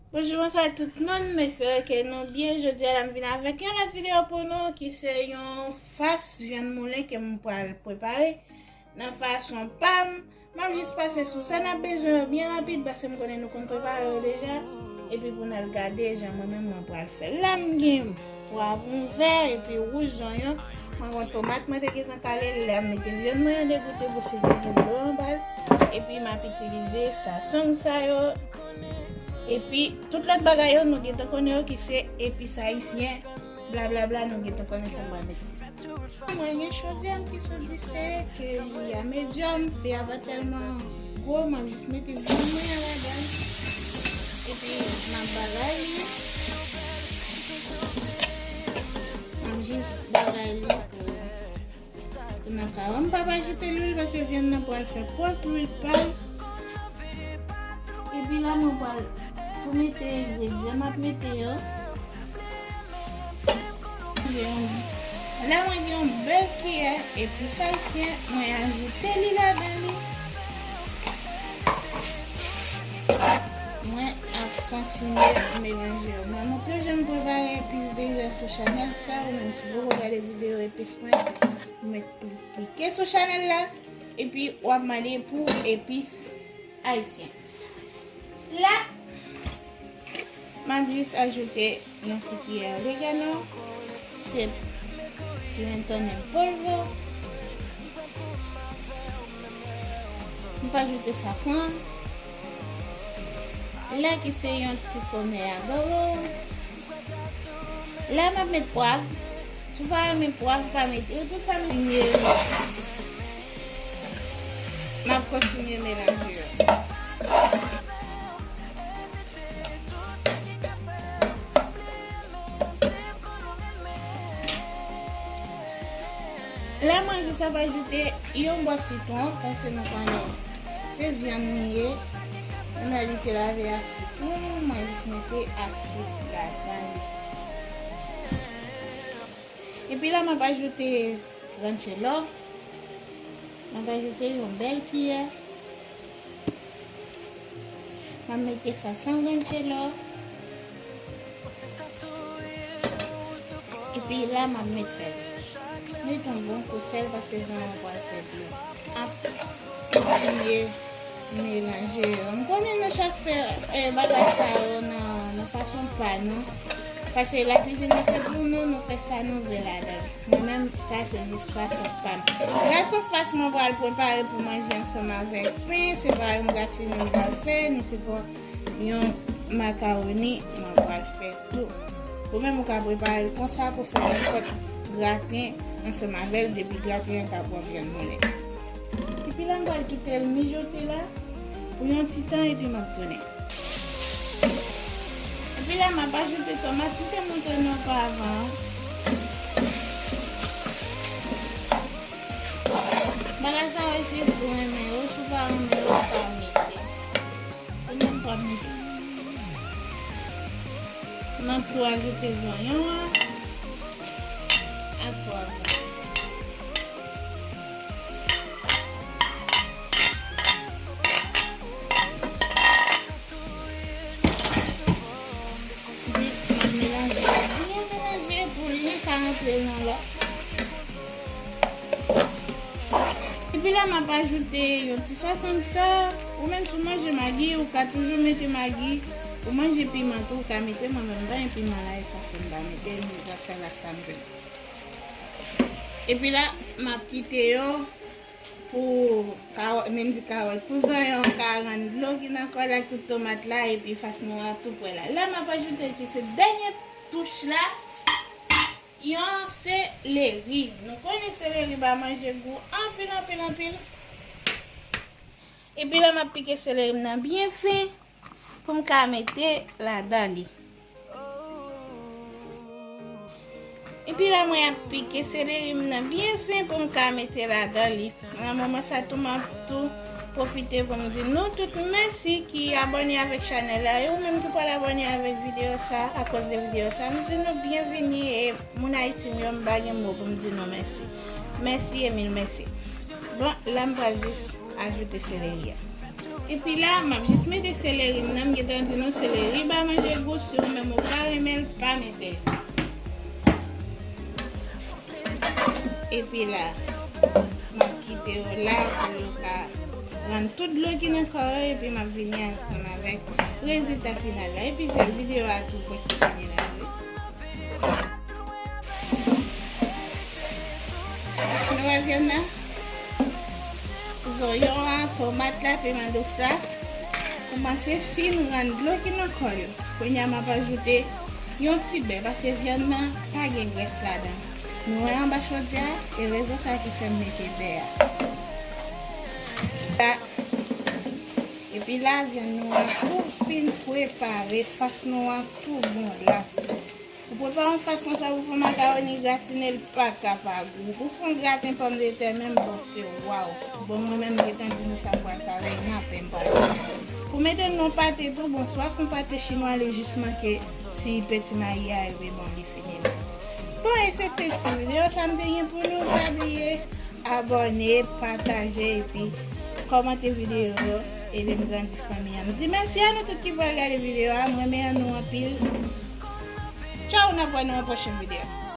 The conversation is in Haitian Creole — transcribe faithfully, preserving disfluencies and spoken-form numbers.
Bonjou, bonswa tout moun, m espere ke nou byen. Jodi a la m vin avèk yon lòt videyo pou nou ki se yon fas vyann moulen ke m pral prepare nan fason pa m. M ap jis pase sou sa n ap bezwen yo byen rapid paske m konnen nou konn prepare yo deja. Epi pou n al gade jan mwen menm mwen pral fè. La m gen pwavwon vè epi wouj zonyon. Mwen gen tomat mwen te gentan kale, la m mete vyann mwen an degoute pou se te gen dlo anba l. Epi m ap itilize sazon sa yo. Epi tout lòt bagay yo nou gentan konnen yo ki se epis ayisyen, blablabla, nou gentan konnen sa m pral mete. Mwen gen chodyè m ki sou dife, ke li a medyòm, fe a pa tèlman gwo, m ap jis mete vyann mwen an ladan l. Epi m ap bagay li. M ap jis bagay li pou, pou nan kawa. M p ap ajoute lwil paske vyann nan pral fè pwòp lwil pa l. Epi la mwen pral tou mete engredyan m ap mete yo. La mwen gen yon bèl kiyè epis ayisyen, mwen ajoute li ladan li. Mwen ap kontinye melanje yo. Mwen montre jan m prepare epis deja sou chanèl sa, ou menm si w poko gade videyo epis mwen, ou mèt klike sou chanèl la, epi w ap mande pou epis ayisyen. La, m ap jis ajoute yon ti kiyè oregano, se pimento en polvo. M pa ajoute safran. La ki se yon ti kòmè adobo. La m ap met pwav. Si w pa renmen pwav, pa mete. Tout sa m ye. M ap kontinye melanje yo. La mwen jis ap ajoute yon bò sitwon, paske nou konnen se vyann li ye. Mwen li te lave ak sitwon, mwen jis mete asid ladan li. Epi la m ap ajoute ranchelo. M ap ajoute yon bèl kiyè. M ap mete sa san ranchelo. Epi la m ap met sèl. Met yon bon kou sèl paske jan an pral fè dlo. Ap kontinye melanje yo. M konnen nou chak fè, eh, bagay sa yo nan, nan fason pa nou. Paske lakizin nan se pou nou, nou fè sa nou vle ladan l. Mwen menm, sa se jis fason pa m. Gras yon fas mwen pral prepare pou manje ansanm avèk pen, se pa yon gratine m pral fè, ni se pa yon makawoni mwen pral fè tou. Ou menm ou ka prepare l konsa pou fè nenpòt graten ansanm avè l, depi graten an ka pran vyann moulen. Epi la, m pral kite l mijote la pou yon ti tan, epi m ap tounen. Epi la, m ap ajoute tomat m te montre nou ankò avan an. Bagay sa yo, se si w renmen yo, si w pa renmen yo, w pa mete. Ou menm pa mete. M ap tou ajoute zonyon an ak pwav la. Epi, m ap melanje, byen melanje pou li ka rantre nan lòt. Epi la, m ap ajoute yon ti sazon sa. Ou menm si w manje magi, ou ka toujou mete magi. Ou manje piman tou, ou ka mete. Mwen menm, m pa gen piman la, e sa fè m pa mete, men zafè la sa m vle. Epi la, m ap kite yo pou kawòt, men m di kawòt, pou zonyon ka rann dlo ki nan kò l ak tout tomat la, epi fas nou an tou prè la. La, m ap ajoute ki se dènye touch la, yon seleri. Nou konnen seleri ba manje gou anpil, anpil, anpil. Epi la, m ap pike seleri m nan byen fen pou m ka mete ladan li. Epi la, mwen ap pike seleri m nan byen fen pou m ka mete ladan li. Nan moman sa tou, m ap tou pwofite pou m di nou tout mèsi ki abòne avèk chanèl la. E ou menm ki pral abòne avèk videyo sa, akoz de videyo sa, m di nou byenvini. E moun Ayiti m yo, m pa gen mo pou m di nou mèsi. Mèsi e mil mèsi. Bon, la m pral jis ajoute seleri a. Epi la, m ap jis mete seleri m nan. M gentan di nou seleri ba manje gou, si ou menm ou pa renmen l, pa mete l. Epi la, m ap kite yo la pou yo ka rann tout dlo ki nan kò yo, epi m ap vini ansanm avèk rezilta final la. Epi se videyo a tou prèske fini la, wi. Nou wè vyann nan? Zonyon an, tomat la, piman dous la kòmanse fin rann dlo ki nan kò yo. Kounye a m ap ajoute yon ti bè, paske vyann nan pa gen grès ladan. Nou wè anba chodyè a, e rezon sa ki fè m mete bè a. La, epi la, vyann nou an tou fin prepare, fas nou an tou bon la. Ou prepare yon fas konsa pou fè makawoni gratine, l pa ka pa gou. Pou fè yon graten pòmdetè menm, bon, se waw. Bon, mwen menm, m gentan di nou sa m pral fè avè l, m apèn pral. Pou mete nan yon pate tou, bon, swa fè yon pate chinwa, li jis manke ti peti mayi a, epi bon, li fini la. Bon, e se te ti videyo sa m te gen pou nou. Pa bliye abòne, pataje, epi kòmante videyo yo. Ede m grandi fanmi an. M di mèsi a nou tout ki pral gade videyo a. M renmen nou anpil. Tchaw, n ap wè nou nan pwochen videyo.